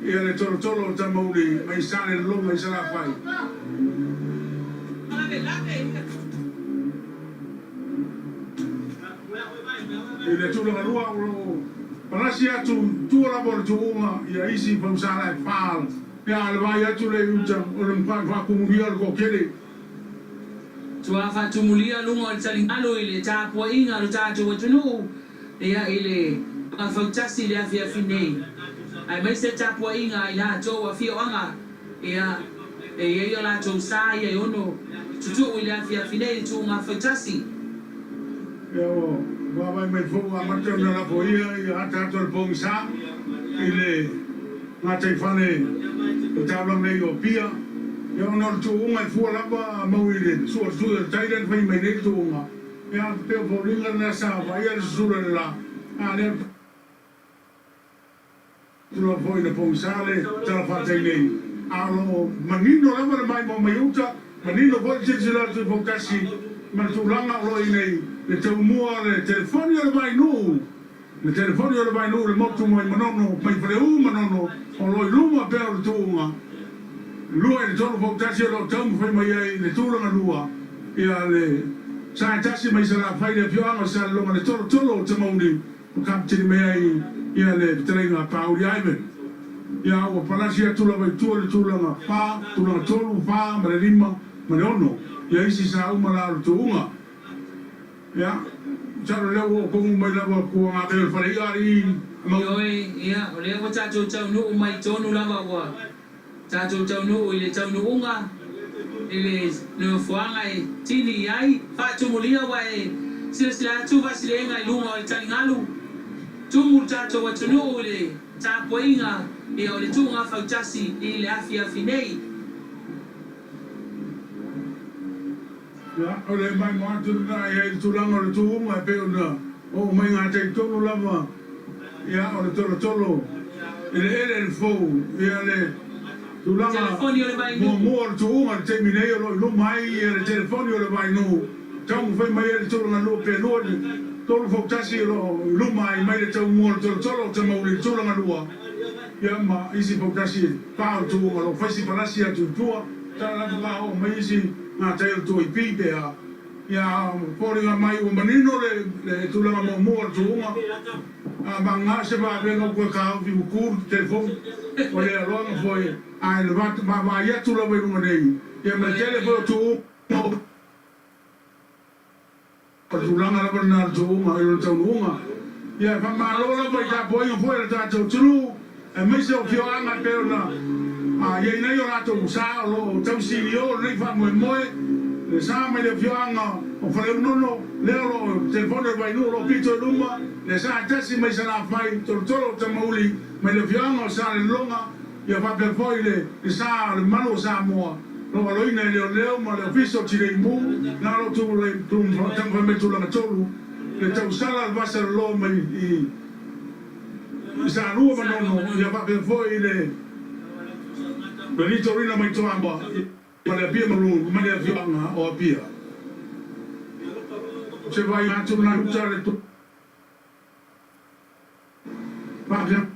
ia le tolotolo o Tamauli mai Salelologa i Salafai. I le tulaga lua o lo o palasi atu i tua lava o le tuuga ia isi fausala e fa. Ia a le vaai atu lea i uta o le makuai faatumulia o le toatele. Tua faatumulia luga o le taligalu i le tapuaiga a lo tatou atunuu ia i le fautasi i le afiafi nei, aemaise tapuaiga a i latou afioaga ia e i ai o latou sa ia e ono tutuu i le afiafi nei i le tuuga fautasi. Ia ua vaavaai mai foi ua amata ona lafoia ia ataata o le pogisa i le gataifale o le taulaga nei o Apia, ia ona o le tuuga e fua lava mau i le sua o le tui o le tai lea na fai mai nei le tuuga, ia pei o foliga lena sa vaaia le susula i le la, a lea tulaga foi i le pogisa le tala fatai nei, a o lo o manino lava le maimoa mai uta, manino foi le silasila atu i Fautasi ma le tulaga o lo o i nei le taumua o le telefoni o le vainuu. Le telefoni o le Vainuu le motu mai Manono, mai Faleu Manono, o lo o i luma pea o le tuuga lua i le tolu fautasi o lo o taumafai mai ai le tulaga lua ia le sa e tasi mai Salafai le afioaga o Salelologa le tolotolo o Tamauli o Kapiteni mai ai ia le fetalaiga a Pauli Ivan ia ua palasi atu lava i tua le tulaga fa, tulaga tolu, fa ma le lima ma le ono ia isi sa uma la o le tuuga. Ia, masalo lea ua oo tonu mai lava tua gakai o le fale i'a alii mau. Ioe, ia, o lea ua tatou taunuu mai tonu lava ua tatou taunuu i le taunuuga i le nofoaga e tini i ai. Faatumulia ua e silasila atu Vasileega i luga o le taligalu, tumu le tatou atunuu i le tapuaiga ia o le tuuga fautasi i le afiafi nei. Ia, o le maimoa atu lena i ai le tulaga o le tuuga e pei ona oo mai gatai tonu lava, ia, o le tolotolo eleele le fou, ia, le tulaga Telefoni o le Vainuu. muamua o le tuuga i le taimi nei o lo o i luma ai ia le telefoni o le Vainuu, taumafai mai ai le tulaga lua pe lua i le tolu fautasi o lo o i luma ai mai le taumua o le tolotolo o Tamauli i le tulaga lua, ia, ma isi fautasi e fa o le tuuga o lo o fai si palasi atu i tua. Tala lava la oo mai isi gatai o le tuaipi pe a ia foliga mai ua manino le le tulaga muamua o le tuuga a ma ga se vavega ua toe taofi ua tu le telefoni o le aloaga foi ae le vaavaai atu lava i luga nei ia ma le tele foi o tuuga o O le tulaga lava lena o le tuuga i lona taunuuga. Ia, e faamalo lava i tapuaiga foi a le tatou atunuu, aemaise o afioaga e pei ona i ai nei o latou sa o lo o tausi i o lenei faamoemoe, le sa mai le afioaga o Faleunono, lea o lo o telefoni o le Vainuu o lo o pito i luma, le sa e tasi mai Salafai, Tolotolo o Tamauli mai le afioaga o Salelologa, Ia faapea foi le sa o le malu o Samoa, lo aloina e leoleo ma le Ofisa o Tilei Mu, na lo taumafai mai tulaga tolu, le tausala o le vasa loloa mai i Salua ma Nono, ia faapea foi le litorina mai Toamua ma le Apia Maroon ma le afioaga o Apia. Se vai atu na uta le faapea.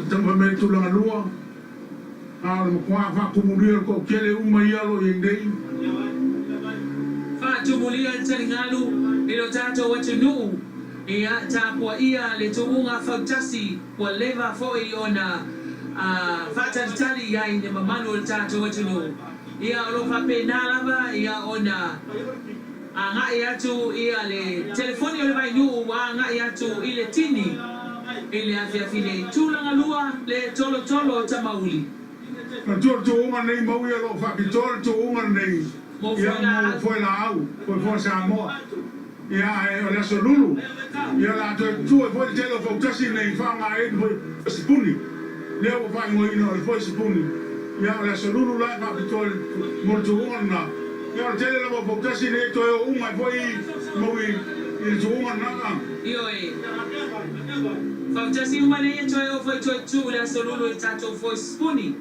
Taumafai mai le tulaga lua, a o le matua faatumulia o le toatele uma ia o lo o i ai nei. Faatumulia le taligalu i lo tatou atunuu, ia tapuaia le tuuga fautasi ua leva foi ona faatalitali i ai le mamalu o le tatou atunuu. Ia o lo o faapena lava ia ona agai atu ia le telefoni o le Vainuu ua agai atu i le tini i le afiafi nei. Tulaga lua le tolotolo o Tamauli. Na tua le tuuga lenei mau ia o lo o faapitoa le tuuga lenei Mo ia mo foelaau. foelaau, foefoa Samoa ia ae o le aso lulu ia o le a toe tua ai foi le tele o fautasi nei faaaoga ai le foe sipuni lea ua faaigoaina o le foe sipuni ia o le aso lulu la e faapitoa mo le tuuga lena. Ia o le tele lava o fautasi nei e toe o uma ai foi mau i le tuuga lena. Ioe. Fautasi uma nei e toe oo foi toe tuu le aso lulu i tatou foe sipuni.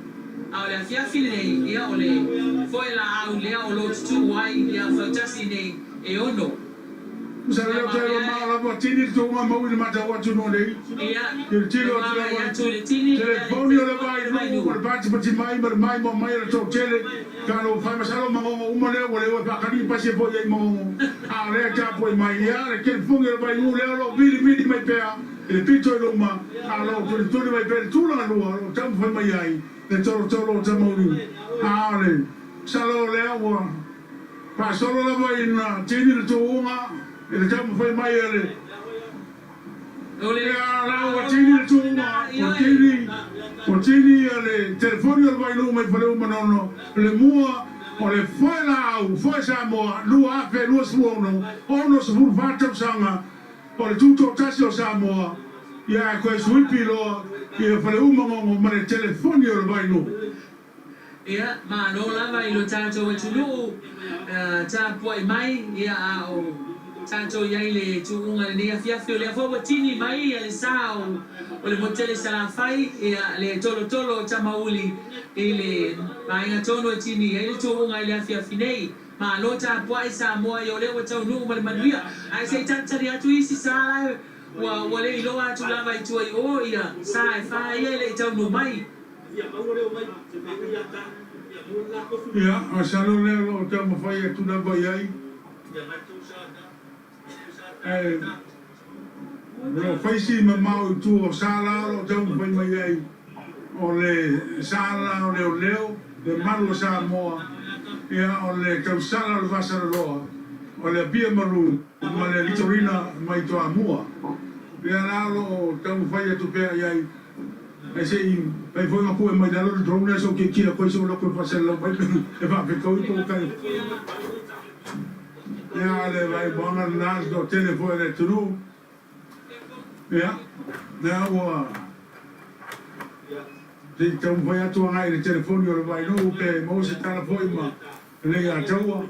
A o le afiafi lenei, ia o le foe laau lea o lo o tutuu ai ia fautasi nei e ono. Masalo Ia lea ma toe mea mamao lava tini le tuuga mau i le matau atu nuu nei. Ia, Tilotilo le atu vaavaai lava i atu i le tini, ia le telefoni o le telefoni o le vainuu ma vainuu. le patipati mai ma le maimoa mai a le toatele ka lou fai masalo magogo uma lea ua le o e faakali pasi e foi ai magogo a o lea e tapuai mai ia le telefoni o le vainuu lea o lo o vilivili mai pea i le pito i luma a o lo o tulituli mai pea i le tulaga lua o lo o taumafai mai ai le tolotolo o Tamauli a o le masalo lea ua faasolo lava ina tini le tuuga i le taumafai mai a le O le Ia la ua tini le faaoloolo tuuga, lena, ua ioe. tini, ua tini le telefoni o le Vailuu mai Faleu-Manono, le mua o le foe laau, foe Samoa, 2026, 64 tausaga o le tutoatasi o Samoa, ia ae koe suipi loa ia Faleu-Manono ma le telefoni o le Vailuu. Ia, malo lava i lo tatou atunuu tapuai mai, ia, a o tatou i ai i le tuuga i lenei afiafi, o lea foi ua tini mai ia le sa o o le motu tele i Salafai, ia, le tolotolo o Tamauli i le vaega tonu e tini ai le tuuga i le afiafi nei. Malo tapuai Samoa, ia o lea ua taunuu ma le manuia, ae se i talitali atu isi sa la e ua ua le iloa atu lava i tua i o ia sa e fa ia e le i taunuu mai. Ia, masalo lea o lo o taumafai atu lava i ai, ae o lo o fai si mamao i tua o Sala o lo o taumafai mai ai, o le Sala o Leoleo, le malu o Samoa, ia, o le tausala o le Vasaloloa, o le Apia Maru ma le Litorina mai Toamua. Ia la o lo o taumafai atu pea i ai. Ae se i fai foi ma pue mai lalo le drone lea se o kiekie atu ai se o loko e faaselelau mai e faafetaui po o kai. Ia le vaimoaga lena le toatele foi o le atunuu. Ia, lea ua se i taumafai atu agai i le telefoni o le Vainuu pe maua se tala foi ma le Iataua.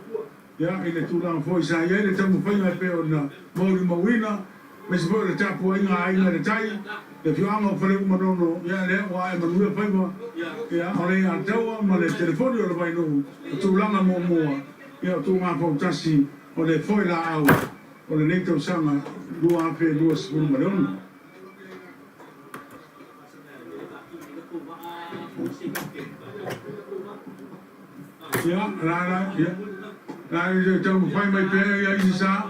Ia, i le tulaga foi sa i ai le taumafaiga e pei ona molimauina, aemaise foi o le tapuaiga a Aiga i le Tai, le afioaga o Faleu-Manono, ia lea ua ae manuia faiva, ia, o le Iataua ma le telefoni o le Vainuu, o tulaga muamua, ia, o tuuga fautasi o le foe laau o lenei tausaga 2026. Ia, la, la, ia, la e taumafai mai pea ia isi sa,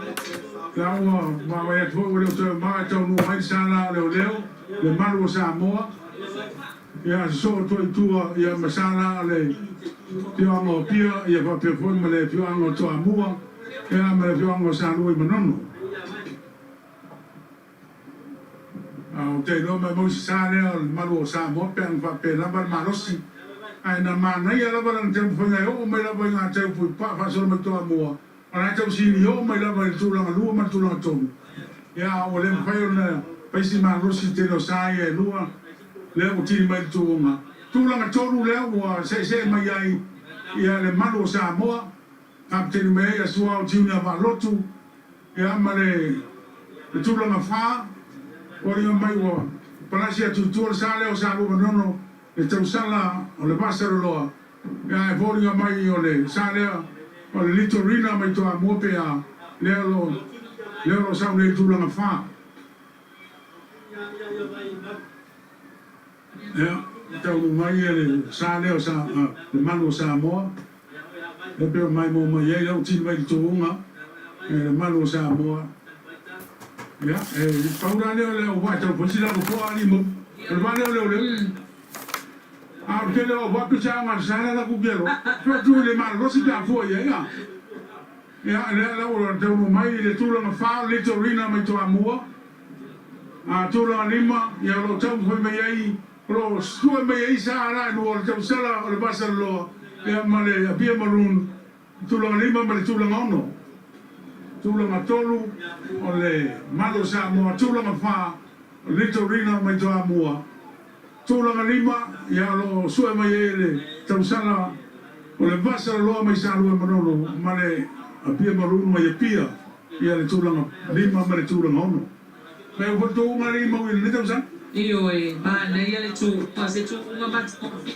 la ua vaavaai atu foi ua le o toe mamao ae taunuu mai le sa la o leoleo, le malu o Samoa, ia sosoo atu ai i tua ia ma sa la o le afioaga o Apia, ia faapea foi ma le afioaga o Toamua, ia ma le afioaga o Salua i Manono. A ou te iloa mai mau se sa lea o le malu o Samoa pe ana faapea lava le malosi. Ae na manaia lava lana taumafaiga e oo mai lava i ngā tau pui paa faasolo mai Toamua, o la e tau sili oo mai lava i le tulaga lua ma le tulaga tolu. Ia, a ua le mafai ona fai si malosi i tele o sa ia e lua, lea ua tili mai le tuuga. Tulaga tolu lea ua seesee mai ai ia le malu o Samoa, Kapeteni mai ai a Suao Junior Vaalotu, ia ma le tulaga fa, foliga mai ua palasi atu i tua le sa lea o Salua Manono, le tausala o le Vasaloloa, ia ae foliga mai o le sa lea o le Litorina mai Toamua pe a, lea o lo lea o lo o sau nei i le tulaga fa. Ia, taunuu mai le sa lea o sa, le malu o Samoa, lea pei ona maimoa mai ai lau tini mai le tuuga, le malu o Samoa. Ia, e pau la lea o le auvaa e tau fai sila nofoa alii mau. O le vaa lea o leoleo. A o le tele o auvaa pei se aoga le sa la la ku kelo. Tua tu i le malolosi pe a fua i ai a. Ia, lea la ua taunuu mai i le tulaga fa o le Litorina mai Toamua. A tulaga lima, ia o lo o taumafai mai ai, o lo o sue mai ai sa la e lua o le tausala o le Vasaloloa ia ma le Apia Maroon, tulaga lima ma le tulaga ono. Tulaga tolu o le Malo o Samoa, tulaga fa o le Litorina mai Toamua, tulaga lima ia o lo o sue mai ai le tausala o le Vasaloloa mai Salua Manono ma le Apia Maroon mai Apia ia le tulaga lima ma le tulaga ono. Mai ua tou uma alii mau i lenei tausaga. Ioe, manaia le tuuga, se tuuga matagofie.